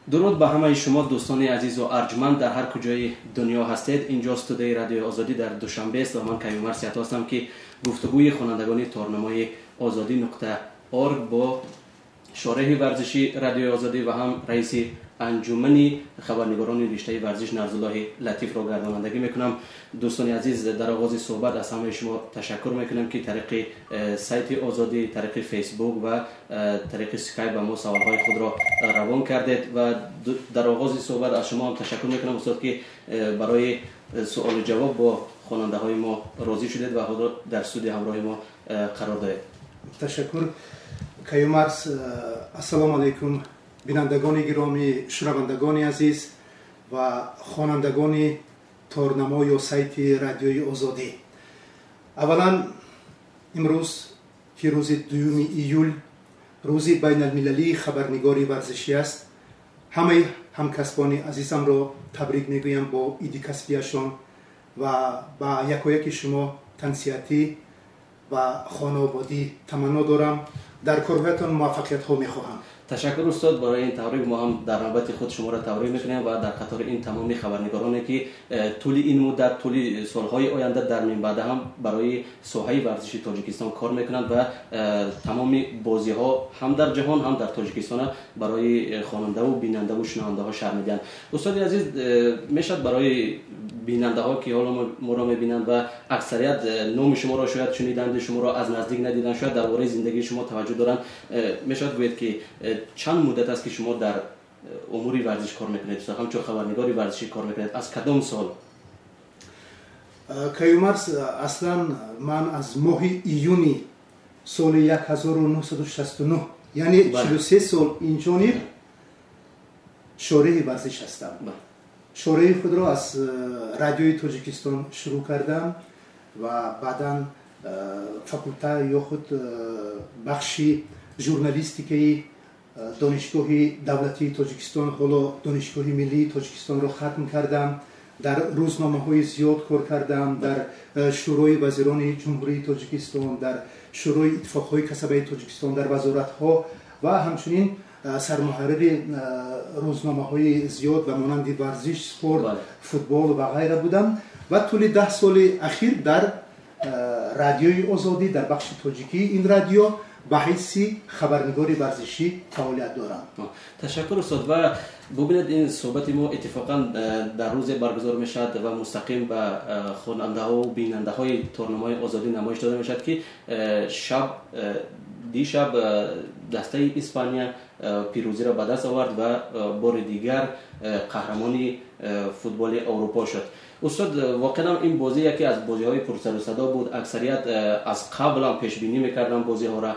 Дуруд ба ҳамаи шумо, дӯстони азизу арҷманд, дар ҳар куҷои дунё ҳастед. Инҷо студияи Радиои Озодӣ дар Душанбе аст ва ман Каюмар Сиҳат ҳастам, ки гуфтугӯи хонандагони торнамои озодӣ.org бо шореҳи варзиши Радиои Озодӣ ва ҳам раиси анҷумани хабарнигорони риштаи варзиш Нарзуллоҳи Латифро гардонандагӣ мекунам. Дӯстони азиз, дар оғози суҳбат аз ҳамаи шумо ташаккур мекунам, ки тариқи сайти Озодӣ, тариқи Фейсбук ва тариқи Скайп ба мо саволҳои худро равон кардед. Ва дар оғози суҳбат аз шумо ҳам ташаккур мекунам, устод, ки барои суолу ҷавоб бо хонандаҳои мо розӣ шудед ва ҳоло дар студия ҳамроҳи мо қарор доред. Ташаккур, Каюмарс. Ассалому алайкум, бинандагони гиромӣ, шунавандагони азиз ва хонандагони торнамо ё сайти Радиои Озодӣ. Аввалан, имрӯз, ки рӯзи 2 июл, рӯзи байналмилалии хабарнигори варзишӣ аст, ҳамаи ҳамкасбони азизамро табрик мегӯям бо иди касбияшон ва ба якояки шумо тансиҳатӣ ва хонаободӣ таманно дорам, дар корҳоятон муваффақиятҳо мехоҳам. Ташаккур, устод, барои ин табрик. Мо ҳам дар навбати худ шуморо табрик мекунем ва дар қатори ин тамоми хабарнигороне, ки тӯли ин муддат, тӯли солҳои оянда, дар минбаъда ҳам барои соҳаи варзиши Тоҷикистон кор мекунанд ва тамоми бозиҳо ҳам дар ҷаҳон, ҳам дар Тоҷикистона барои хонандаву бинандаву шунавандаҳо шарҳ медиҳанд. Устоди азиз, мешавад барои бинандаҳо, ки ҳоло моро мебинанд ва аксарият номи шуморо шояд шуниданд, шуморо аз наздик надиданд, шояд дар бораи зиндагии шумо таваҷҷӯҳ доранд, мешавад гӯед, ки чанд муддат аст, ки шумо дар умури варзиш кор мекунед, ҳамчун хабарнигори варзишӣ кор мекунед, аз кадом сол? Каюмарс, аслан ман аз моҳи июни соли 1969, яъне 43 сол инҷониб шореҳи варзиш ҳастам. Шореҳи худро аз Радиои Тоҷикистон шурӯъ кардам ва баъдан факулта ё худ бахши журналистикаи Донишгоҳи давлатии Тоҷикистон, ҳоло Донишгоҳи миллии Тоҷикистонро хатм кардам. Дар рӯзномаҳои зиёд кор кардам, дар Шӯрои вазирони Ҷумҳурии Тоҷикистон, дар Шӯрои иттифоқҳои касабаи Тоҷикистон, дар вазоратҳо ва ҳамчунин сармуҳаррири рӯзномаҳои зиёд ба монанди «Варзиш», «Спорт», «Футбол» ва ғайра будам. Ва тӯли 10 соли ахир дар Радиои Озодӣ, дар бахши тоҷикии ин радио ба ҳайси хабарнигори варзишӣ фаъолият дорам. Ташаккур, устод. Ва бубинед, ин суҳбати мо иттифоқан дар рӯзе баргузор мешавад ва мустақим ба хонандаҳову бинандаҳои торнамои Озодӣ намоиш дода мешавад, ки шаб дишаб дастаи Испания пирӯзиро ба даст овард ва бори дигар қаҳрамони футболи Аврупо шуд. Устод, воқеан ин бозӣ яке аз бозиҳои пурсарусадо буд. Аксарият аз қабл ҳам пешбинӣ мекарданд бозиҳоро.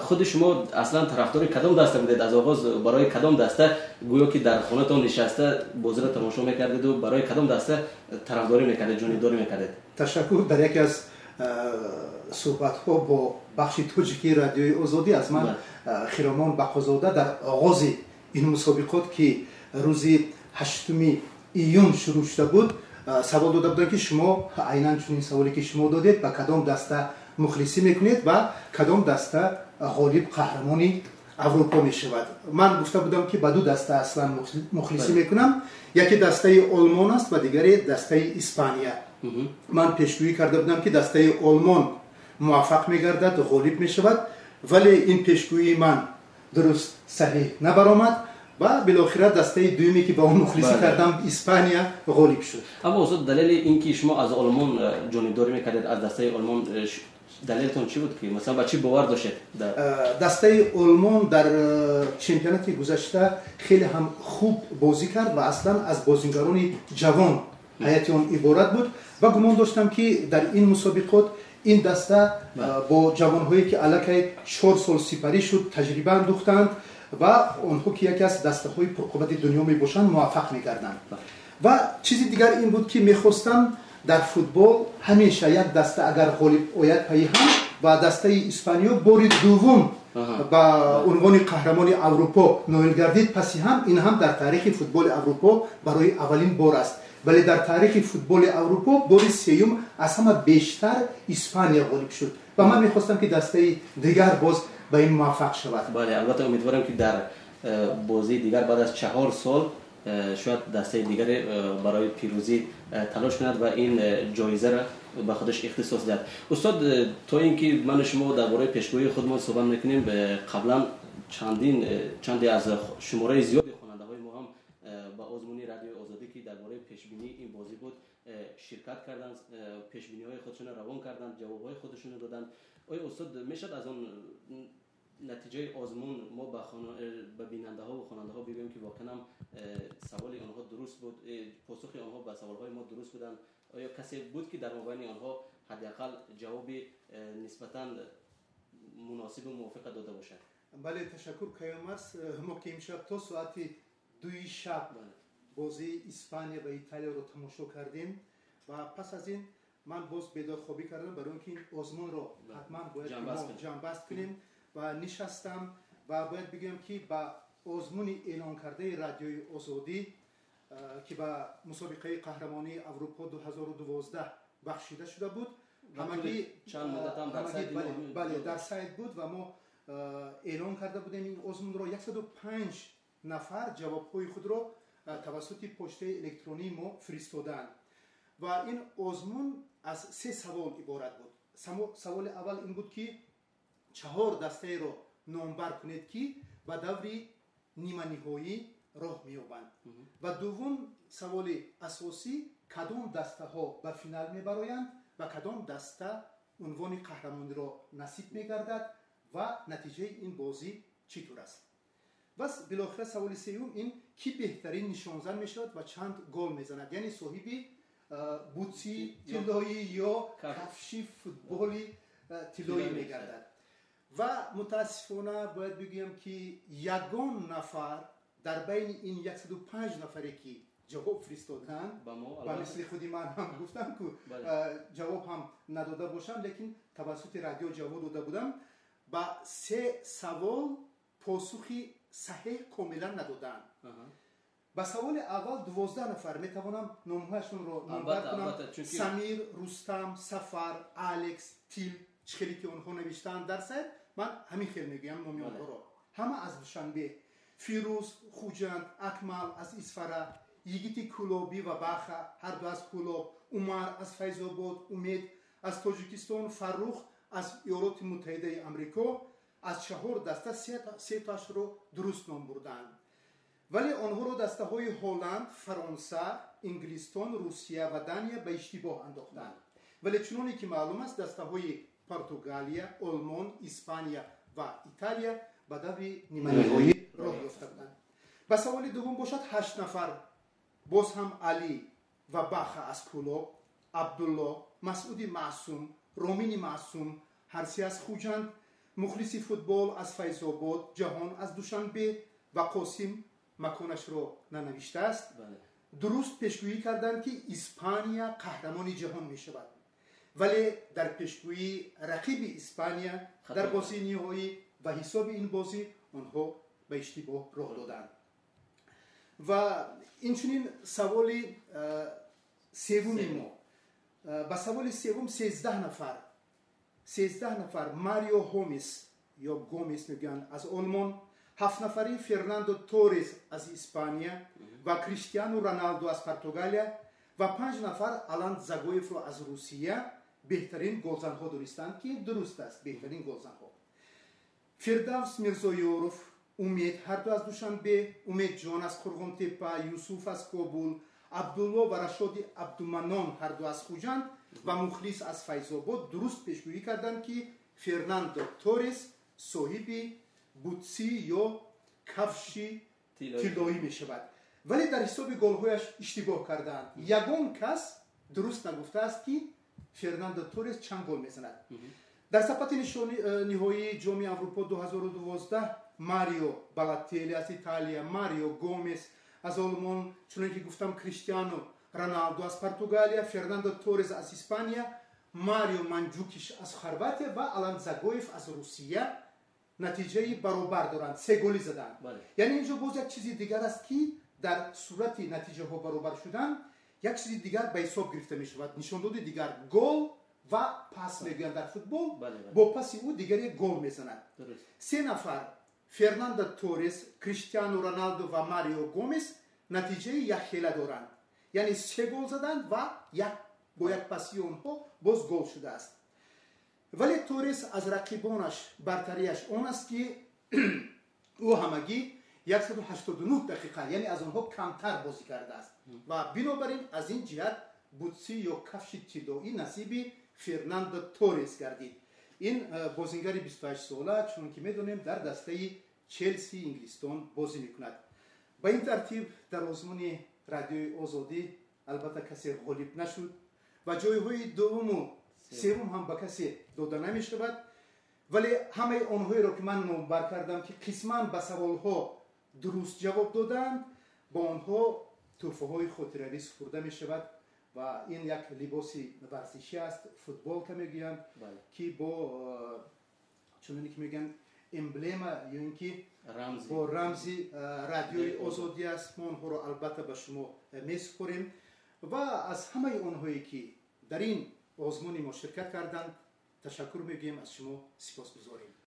Худи шумо аслан тарафдори кадом даста будед аз оғоз? Барои кадом даста, гӯё ки дар хонатон нишаста бозиро тамошо мекардеду барои кадом даста тарафдорӣ мекардед, ҷонибдорӣ мекардед? Ташаккур. Дар яке аз суҳбатҳо бо бахши тоҷикии Радиои Озодӣ аз ман Хиромон Бақозода дар оғози ин мусобиқот, ки рӯзи 8 июн шурӯъ шуда буд, савол дода буданд, ки шумо, айнан чунин саволе ки шумо додед, ба кадом даста мухлисӣ мекунед ва кадом даста ғолиб, қаҳрамони Аврупо мешавад. Ман гуфта будам, ки ба ду даста аслан мухлисӣ мекунам: яке дастаи Олмон аст ва дигаре дастаи Испания. Ман пешгӯӣ карда будам, ки дастаи Олмон муваффақ мегардад, ғолиб мешавад, вале ин пешгӯии ман дуруст, саҳеҳ набаромад ва билохира дастаи дуюме, ки ба он мухлисӣ кардам, Испания, ғолиб шуд. Аммо, устод, далели ин ки шумо аз Олмон ҷонибдорӣ мекардед, аз дастаи Олмон, далелтон чӣ буд, ки масалан ба чӣ бовар доштед? Дастаи Олмон дар чемпионати гузашта хеле ҳам хуб бозӣ кард ва аслан аз бозингарони ҷавон ҳайати он иборат буд ва гумон доштам, ки дар ин мусобиқот ин даста бо ҷавонҳое, ки аллакай 4 сол сипарӣ шуд, таҷриба андӯхтанд ва онҳо, ки яке аз дастаҳои пурқуввати дунё мебошанд, муваффақ мегарданд. Ва чизи дигар ин буд, ки мехостам дар футбол ҳамеша як даста агар ғолиб ояд пайи ҳам, ва дастаи Испаниё бори дуввум ба унвони қаҳрамони Аврупо ноил гардид паси ҳам, ин ҳам дар таърихи футболи Аврупо барои аввалин бор аст. Вале дар таърихи футболи Аврупо бори сеюм аз ҳама бештар Испания ғолиб шуд ва ман мехостам, ки дастаи дигар боз ба ин муваффақ шавад. Бале, албатта, умедворам, ки дар бозии дигар баъд аз 4 сол шояд дастаи дигаре барои пирӯзӣ талош кунад ва ин ҷоизаро ба худаш ихтисос диҳад. Устод, то ин ки ману шумо дар бораи пешгӯии худмон суҳбат мекунем, қаблан чанде аз шумораи зиёди хонандаҳои мо ҳам ба озмуни Радиои Озодӣ, ки дар бораи пешбинии ин бозӣ буд, ширкат карданд, пешбиниҳои худшонро равон карданд, ҷавобҳои худашонро доданд. Оё устод, мешавад аз он натиҷаи озмун мо ба бинандаҳо ва хонандаҳо бигӯем, ки воқеан ҳам саволи онҳо дуруст буд, посухи онҳо ба саволҳои мо дуруст буданд? Оё касе буд, ки дар мобайни онҳо ҳадди ақал ҷавоби нисбатан муносибу мувофиқа дода бошад? Бале, ташаккур, Каюмарс. Мо ки имшаб то соати 2 шаб бозии Испания ва Италияро тамошо кардем ва пас аз ин ман боз бедорхобӣ кардам, барои он ки ин озмунро ҳатман бояд ҷамъбаст кунем ва нишастам ва бояд бигӯям, ки ба озмуни эълонкардаи Радиои Озодӣ, ки ба мусобиқаи қаҳрамонии Аврупо 2012 бахшида шуда буд, ҳамагӣ бале, дар сайт буд ва мо эълон карда будем ин озмунро. 105 нафар ҷавобҳои худро тавассути почтаи электронии мо фиристодаанд ва ин озмун аз 3 савол иборат буд. Саволи аввал ин буд, ки 4 дастаеро номбар кунед, ки ба даври ниманиҳоӣ роҳ меёбанд, ва дуввум саволи асосӣ: кадом дастаҳо ба финал мебароянд ва кадом даста унвони қаҳрамониро насиб мегардад ва натиҷаи ин бозӣ чӣ тур аст. Бас билохира саволи сеюм ин: кӣ беҳтарин нишонзан мешавад ва чанд гол мезанад, яъне соҳиби бутси тиллоӣ ё кафши футболи тиллоӣ мегардад. Ва мутаассифона бояд бигӯям, ки ягон нафар дар байни ин 105 нафаре, ки ҷавоб фиристоданд, ба мисли худи ман ҳам гуфтам, ку ҷавоб ҳам надода бошам, лекин тавассути радио ҷавоб дода будам, ба 3 савол посухи саҳеҳ комилан надодаанд. Ба саволи аввал 12 нафар, метавонам номҳояшонро номбар кунам: Самир, Рустам, Сафар, Алекс, Тил, чӣ хеле ки онҳо навиштаанд дар сайт, ман ҳамин хел мегӯям номи онҳоро, ҳама аз Душанбе: Фирӯз, Хуҷанд, Акмал аз Исфара, Йигити Кӯлобӣ ва Баха, ҳар ду аз Кӯлоб, Умар аз Файзобод, Умед аз Тоҷикистон, Фаррух аз Иёлоти Муттаҳидаи Амрико. Аз 4 даста сетоашро дуруст ном бурдаанд, вале онҳоро дастаҳои Ҳолланд, Фаронса, Инглистон, Русия ва Дания ба иштибоҳ андохтанд. Вале чуноне ки маълум аст, дастаҳои Португалия, Олмон, Испания ва Италия ба даври ниманиҳоӣ роҳ ёфта буданд. Ба саволи дуввум бошад, 8 нафар, боз ҳам Алӣ ва Баха аз Кӯлоб, Абдулло, Масъуди Маъсум, Ромини Маъсум, ҳарсе аз Хуҷанд, мухлиси футбол аз Файзобод, Ҷаҳон аз Душанбе ва Қосим, маконашро нанавиштааст, дуруст пешгӯӣ карданд, ки Испания қаҳрамони ҷаҳон мешавад, вале дар пешгӯии рақиби Испания дар бозии ниҳоӣ ва ҳисоби ин бозӣ онҳо ба иштибоҳ роҳ доданд. Ва инчунин саволи севуми мо, ба саволи севум 13 нафар, 13 нафар: Марио Ҳомес ё Гомес мегӯянд аз Олмон, 7 нафари Фернандо Торес аз Испания ва Криштиану Роналдо аз Португалия ва 5 нафар Алан Загоевро аз Русия беҳтарин голзанҳо донистанд, ки дуруст аст, беҳтарин голзанҳо. Фирдавс Мирзоёров, Умед, ҳарду аз Душанбе, Умедҷон аз Қурғонтепа, Юсуф аз Кобул, Абдулло ва Рашоди Абдуманон, ҳарду аз Хуҷанд, ва Мухлис аз Файзобод дуруст пешгӯӣ карданд, ки Фернандо Торес соҳиби бутсӣ ё кафши тиллоӣ мешавад, вале дар ҳисоби голҳояш иштибоҳ кардаанд. Ягон кас дуруст нагуфтааст, ки Фернандо Торес чанд гол мезанад. Дар сапати ниҳоии Ҷоми Аврупо 2012 Марио Балотелли аз Италия, Марио Гомес аз Олмон, чуноне ки гуфтам, Криштиану Роналдо аз Португалия, Фернандо Торес аз Испания, Марио Манҷукиш аз Хорватия ва Алан Загоев аз Русия натиҷаи баробар доранд, се голӣ заданд. Яъне инҷо боз як чизи дигар аст, ки дар сурати натиҷаҳо баробар шудан як чизи дигар ба ҳисоб гирифта мешавад, нишондоди дигар: гол ва пас мегӯянд дар футбол, бо паси ӯ дигаре гол мезанад. Се нафар Фернандо Торрес, Криштиану Роналду ва Марио Гомес натиҷаи якхела доранд, яъне се гол заданд ва як бо як пасии онҳо боз гол шудааст. Вале Торрес аз рақибонаш бартарияш он аст, ки ӯ ҳамагӣ 189 дақиқа, яъне аз онҳо камтар бозӣ кардааст, ва бинобар ин аз ин ҷиҳат бутсӣ ё кафши тиллоӣ насиби Фернандо Торрес гардид. Ин бозингари 28 сола, чунон ки медонем, дар дастаи Челси Инглистон бозӣ мекунад. Ба ин тартиб дар озмуни Радиои Озодӣ албатта касе ғолиб нашуд ва ҷойҳои дуввуму севум ҳам ба касе дода намешавад. Вале ҳамаи онҳоеро, ки ман номбар кардам, ки қисман ба саволҳо дуруст ҷавоб доданд, ба онҳо тӯҳфаҳои хотиравӣ супурда мешавад ва ин як либоси варзишӣ аст, футболка мегӯянд, ки бо чуноне ки мегӯянд, эмблема ё ин ки бо рамзи Радиои Озодӣ аст. Мо онҳоро албатта ба шумо месупорем ва аз ҳамаи онҳое, ки дар ин озмуни мо ширкат карданд, ташаккур мегӯем, аз шумо сипосгузорем.